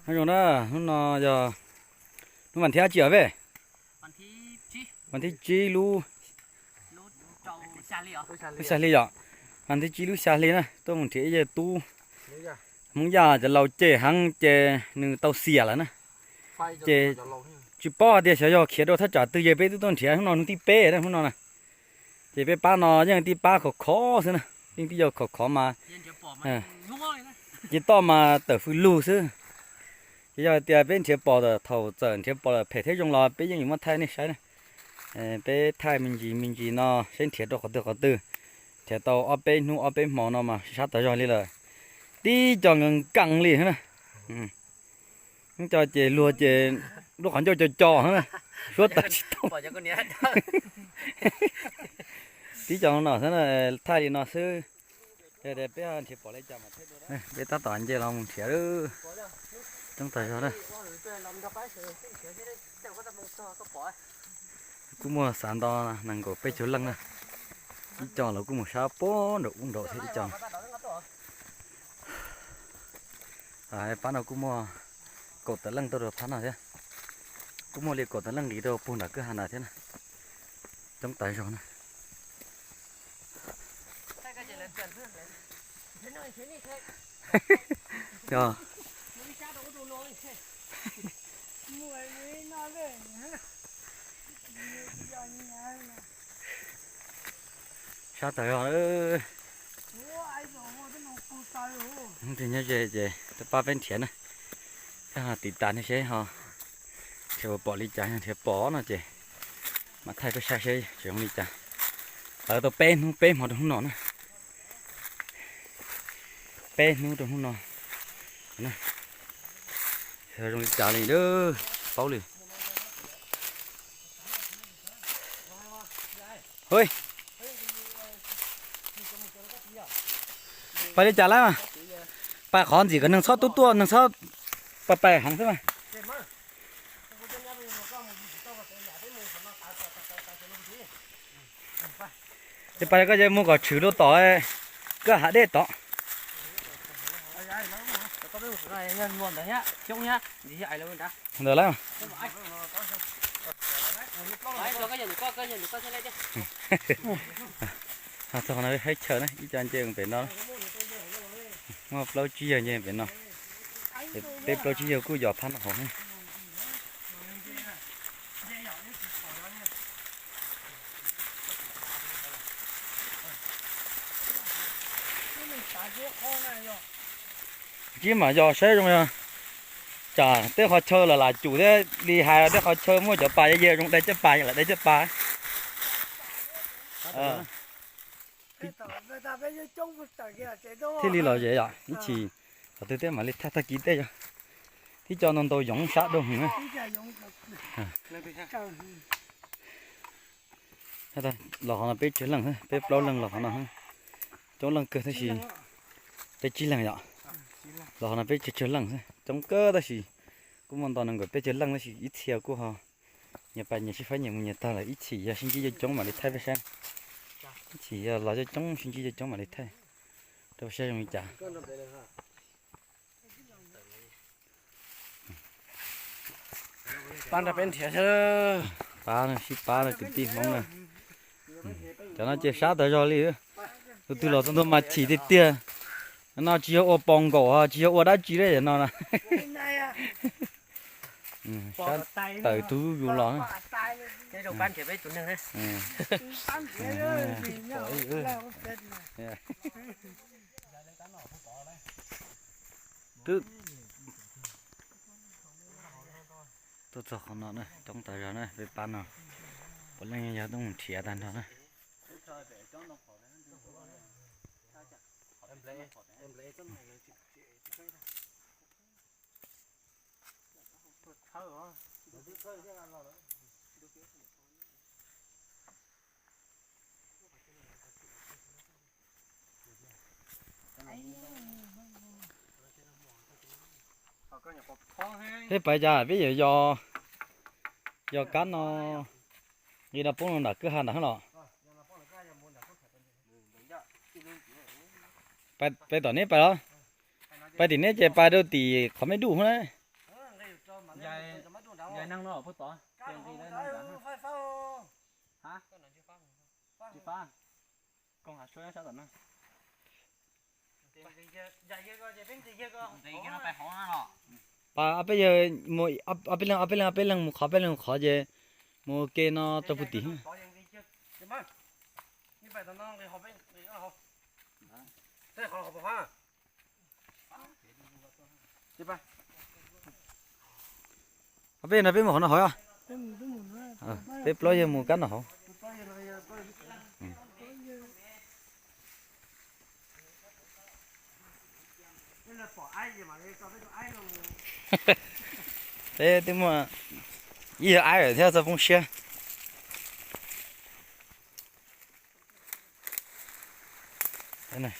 Nyob zoo na, hnub no yog hnub vas thib dab tsi os peb? Vas thib tsib lub, lub xya hli yom. Vas thib tsib lub xya hli na, tuaj mus nrhiav ib yawg tub Hmoob Yaj cov laus cem heev ces nws tau xiam lawm na. Ces tsis paub hais tias xyov yog khiav rau thaj tsam twg ces peb twb tuaj nrhiav hnub no hnub thib peb na hnub no na. Ces peb pab no yeej tib pab khov khov xwb na, yeej tib yog khov khov mas, ces toj mas tawm fws lug xwb. Ces yog hais tias peb nrhiav pom thaum txawm nrhiav pom lawm phem thiab zoo los peb yeej yuav muab thaij nej saib na. Peb thaij me ntsis me ntsis no saib nrhiav rau qhov twg qhov twg, nrhiav tau ob peb hnub ob peb hmo no mas sab tas zog li lawm. Tib co nkees nkees li na. Ib co ces luag ces lub qhov ncauj co co na, suab tawm tsis tau. Tib co no xwb, thaij li no xwb. Peb nrhiav pom li cas mas thaij dua. Peb tab tom nce los mus nrhiav. Coob tas zog na. Kuj muaj xav nto nees nkaum peb caug leej na. Ib co los kuj mus sab puag nraum ub nraum thiab ib co. Phab no kuj muaj kaum tawm leej tuaj rau phab no thiab. Kuj muaj li kaum tawm leej nqis rau puag nram kwj ha nram thiab na. Coob tas zog na. Sab tas zog. Nyob ze ces pab peb nrhiav na. Peb ho tiv tas nej seb ho nrhiav puas pom li cas, yog nrhiav pom no ces mam thaij peb saib seb tseem zoo li cas. Lawv tau peb hnub peb hmo rau hnub no na. Peb hnub rau hnub no. Zoo li cas li, paub li. Pais li cas lawm? Pais qhov ntxim kom neeg txhob tuaj tuaj, neeg txhob pais pais heev xwb mas. Ces pais koj ces mus kom tshwm rau tom koj hav dej tod. Ntawd lawm. Txog qhov no haib chaw na, ib co nce pem no. Muaj plaub tsib yawg nce pem no. Peb plaub tsib yawg kuj yos phab no hauv. Tsib mam yos saib zoo yog tsam tej qhov chaw lam lam cum thiab li hais los tej qhov chaw muaj cov pas ye zoo dai caj pas lam dai caj pas. Thiaj li los ze yom, ib chim qhov twg thiaj mam li thaij tag kis tej yog. Tib co ntau ntau yoov sab dua heev na. Los qhov no peb tsawg leej, peb plaub leej los qhov no. Coob leej kawg tab sis, peb tsib leej yom. Los qhov no peb tsawg tsawg leej xwb, coob kawg tab sis kuj muaj nto nees nkaum peb caug leej tab sis ib txhia kuj ho nyias pais nyias sib faib nyias mus nyias tag lawm, ib chim yog sib ntsib coob coob mam li thaij peb saib. Ib chim yog los coob coob sib ntsib coob coob mam li thaij rau peb saib zoo li cas. Pab nrog peb nrhiav, pab sib pab kwv tij Hmoob na. Cov no ces sab tas zog li, tus twg los tus ntawd mas chim tiag tiag. No tsis yog ua pos nkaum, tsis yog ua dab tsi li no na. Sab tawm tub yus los. Twb tuaj txog qhov no na, coob tas zog na peb pab no. Puav leej yog tuaj mus nrhiav tag nrho na. Peb pais cas peb yuav yos, yos kab no, nqis no poob rau nram kwj ha nram los. Pais tom neb pais los, pais tim neb ces pais rau tim qhov me duj na. Yog neeg no puag tod, ces nqis li no nrad. Ha? Tsis fab. Koom hav suab nyob sab tom no. Pas ob peb yawg mus, ob peb leeg, ob peb leeg, ob peb leeg mus qhov, peb leeg mus qhov ces mus ua ke no rau puag tim. Ob peb no peb mus qhov no hauv. Peb plaub yawg mus kab no hauv. Peb twb muaj ib yawg aib lawm thiab txog poob siab.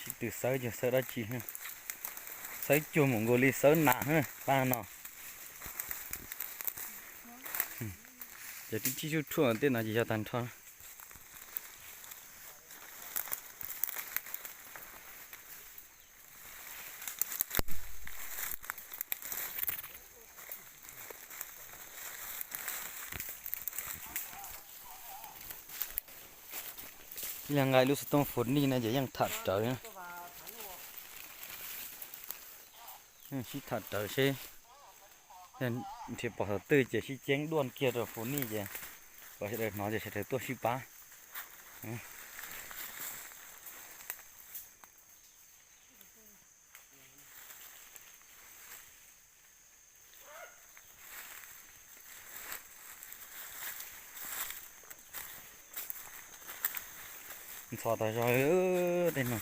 Sib tw xawb cuag xawb dab tsi, xawb cuag mus nkaus li xawb nas pab no. Ces tib tsib tsub rhuaj tej no ces yog tag nrho. Yog nqa lub xov tooj Funi no ces yeej tham rawv. Sib tham rawv seb nrhiav pom thaum twg ces sib ceeb duaj kiag rau Funi ces kom sawv daws hnov ces sawv daws tuaj sib pab. Ntxhov tas zog tej no.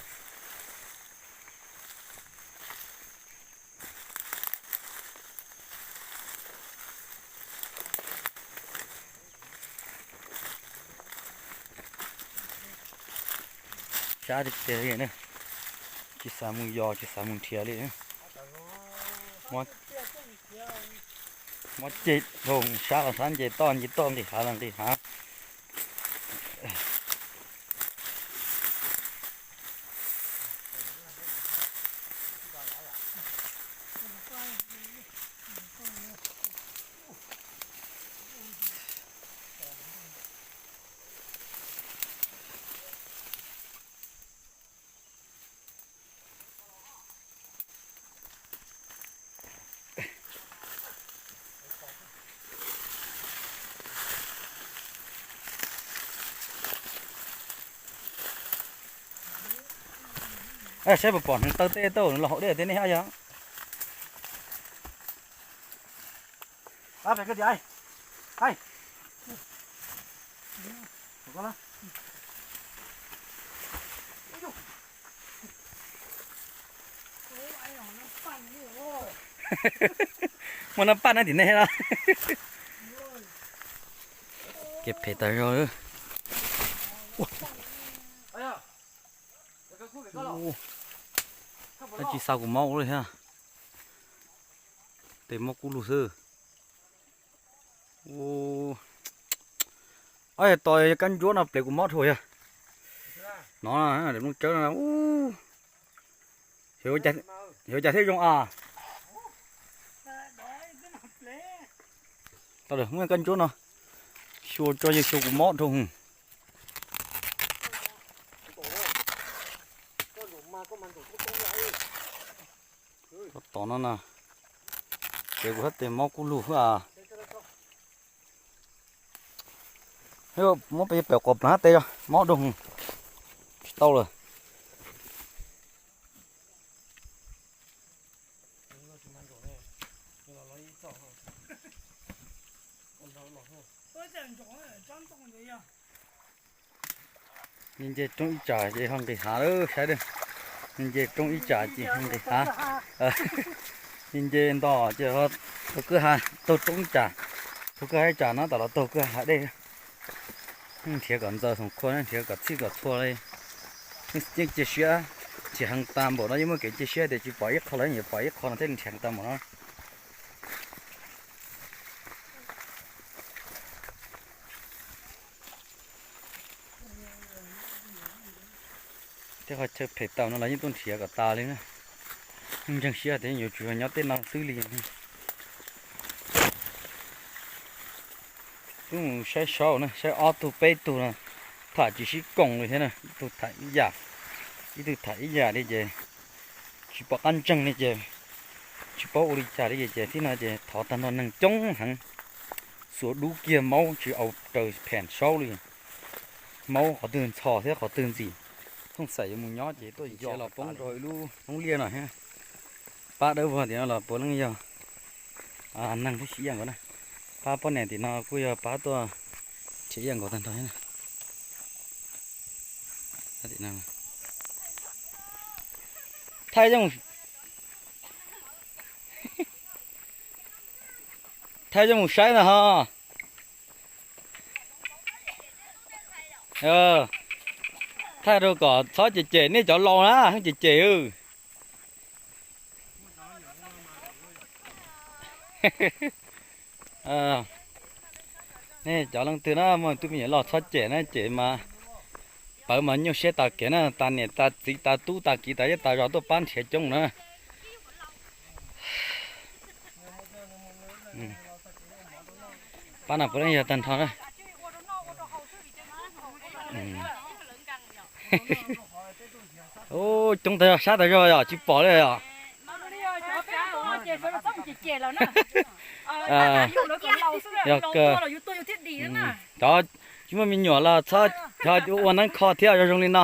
Sab tiag tiag li na, tsis xav mus yos tsis xav mus nrhiav li. Muab ceg dhau sab los sab, nce toj nce toj, nqis hav los nqis hav. Saib puas pom hneev taw tej tau los haus dej tej nej hab yog. Muaj nab paj nab tim nej los. Kev phem tas zog. Dab tsi xa kuv mob ua luaj thiab. Tes mob kub lug xwb. Ob yog tos yog kab ntsuab no plev kuv mob dhau yog. No, lub tsawb no. Xyov ua cas thiaj zoo as. Tau lawm, muab kab ntsuab no xyuas tso, yog xyuas kuv mob dhau hwv. Tos no na, ces kuv hab tes mob kub lug xwb as. Muab pem quas plav hab tes os, mob dhau hwv. Tsis tau lawm. Nce nce roob ib tsam ces ho nqis hav lawm saib. Nce nce roob ib tsam ces ho nqis hav. Nce nce nto ces ho taug kwj ha, taug roob ib tsam, taug kwj ha ib tsam no tas los taug kwj ha dej. Nrhiav kom ntxaws thoom khua, nrhiav kom txhij kom txhua li. Yeej cia siab tsis heev tas npaum no, yeej muaj kev cia siab tias tsis pom ib qho los yeej yuav pom ib qho no thiaj nrhiav tas npaum no. Tej qhov chaw phem tau no los yeej tuaj nrhiav kom tas li na. Yeej ntseeg siab tias yuav tsum yog nyob tej no xwb li. Twb mus saib saub na, saib ob tug peb tug no tham tsis sib koom li thiab na, ib tug tham ib yam, ib tug tham ib yam li ces tsis pom qab ntseeg li ces tsis paub ua li cas li ces thiab no ces thov tag nrho neeg coob heev, xuas dub kiag maub tsis au raws phem saub li, maub qhov twg ntxhov thiab qhov twg ntxim, thooj xaim yuav mus nyob ces tuaj yos los poob rau ib lub hoob liaj no thiab. Pab dawb vog tim no los puav leej yog neeg thiab sib yam nkaus na. Pab poj niam tim no kuj yog pab tuaj nrhiav ib yam nkaus tag nrho thiab na. Thaij, thaij coj mus saib na ho. Thaij rau kom txhob cem cem nej cov laus na, cem cem. Nej cov leej twg na muaj tub me nyuam loj txhob cem na, cem mas pawv mas nyuaj siab tas kev na, tas niam tas txiv tas tub tas kiv tas zej tas zos tuaj pab nrhiav coob na. Pab no puav leej yog tag nrho na. Coob tas zog, sab tas zog yom, tsis pom li yom. Yog kawg. Cov tsis muaj me nyuam los txhob ua neeb kho thiab, zoo zoo li no.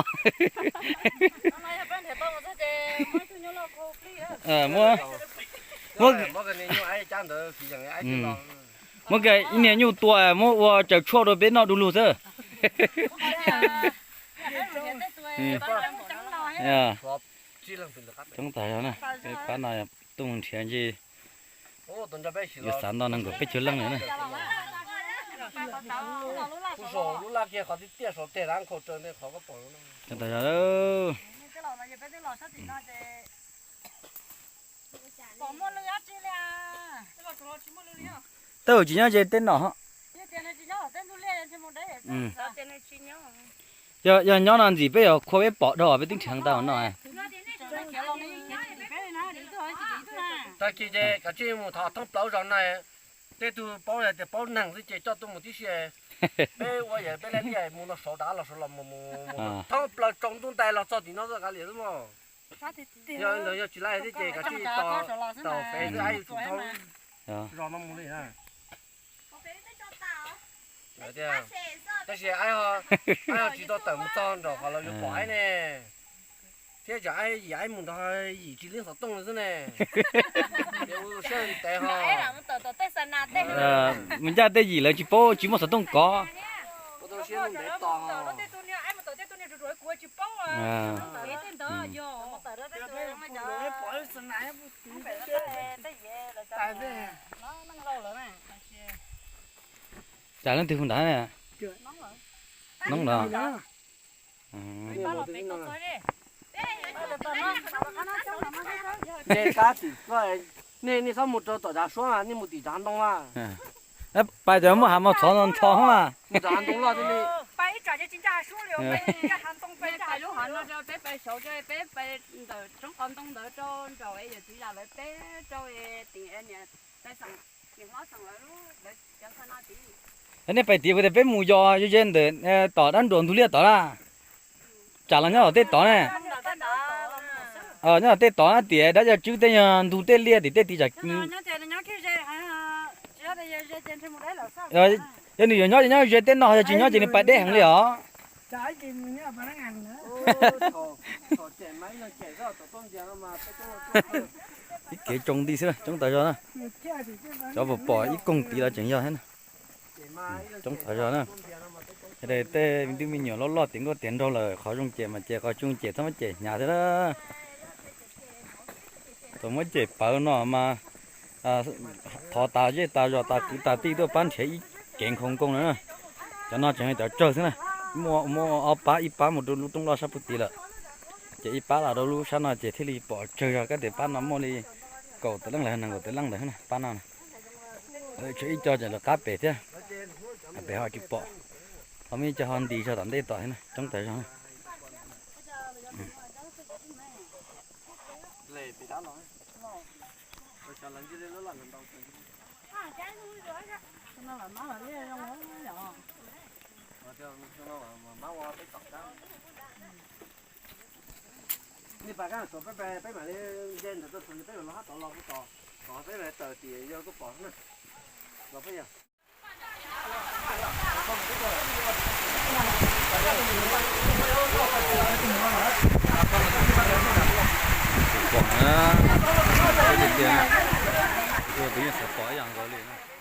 Muab ib niag nyuj tua muab ua tsaws tshuaj rau peb noj du lug xwb. Coob tas zog na, pab no tuaj mus nrhiav ntshe yuav xav nto nees nkaum peb caug leej na. Coob tas zog. Tej zaum tsis nyob ze tej no. Yog nyob no ntxim peb yuav qhua peb pom dhau peb twb nrhiav tau no. Tag kis ces kav tsij mus thov thoob plaws zos na, tej tug paub hais tias paub neeg xwb ces coj tuaj mus tib si. Peb ua yam peb laij liaj mus no saud dav los saud los mus mus thoob plaws tsaus ntuj ntais los txog tim no xwb kav liam xwb mog. Yog ntawd yog tsis laij thiab ces kav tsij tos tau peb twb aib yuav tsum thoob zos no mus li na. Tab sis aib ho tsis tau tawm mus txog nraum qhov lawv yuav pom aib ne. Thiab tsam aib yim aib mus nrog yim tsis leej xov tooj li xwb ne. Ces ua siab ntev ho. Mus ncaj tej yim lawv tsis paub tsis muaj xov tooj kov. Cas leej twg hu nrad? Noob los. Nej txhob mus rau tom tsav suab, nej mus tim tsav ntoo a. Pais cov muaj hav mas txhov ntxhov mas. Mus tsav ntoo loj thiab li. Peb pais saud peb pais ntawm roob qos ntoo ntawd rau nraum yawm txiv zam lawv peb rau tim niam tais xeem, niam hlob xeem lawv lub, lawv cov xeem no tid. Nej pais tid kuv tias peb mus yos ze ze ntawm tom dab nruas ntug liaj tod na. Tsam los nyob tom tej tod ne. Nyob tom tej tod na, tias dab yaj tswb tej nyuag ntug tej liaj tim tej tid tsam. Yog nws yuav nyob ces nyob ze tej no, yog tsis nyob ces nws pais deb heev li os. Ib kev tsoo nti xwb, coob tas zog na. Cov uas pom ib koog tid los tseem yog thiab na. Coob tas zog na. Tej me tub me nyuam loj loj tiav nkauj tiav nraug lawm, qhov zoo cem mas cem, qhov tsis zoo cem txhob muab cem hnyav thiab na. Thaum muab cem pawv no mas thov tas zej tas zos tas kwv tas tij tuaj pab nrhiav ib kev nkhaus nkoos na. Cov no tseem yog cov tsawg xwb na. Muaj, muaj ob pab, ib pab mus rau lub roob loj sab puag tid lawm, ces ib pab los rau lub sab no ces thiaj li pom tsawg zog. Kab tias pab no muaj li kaum tawm leej los nees nkaum tawm leej ntawd na pab no. Tshuav ib co ces lawv qab pem thiab, pem ho tsis pom. Ho muaj ib co ho nti zog tom ntej tom thiab na, coob tas zog na. Peb mam li nce ntawm tuaj txog peb mam los hab tod los kuj tos, tos peb mam li taws tim yog tuaj pom na. Los peb yog. Pom na, peb tiag tiag, tus yeej xav pom ib yam nkaus li na.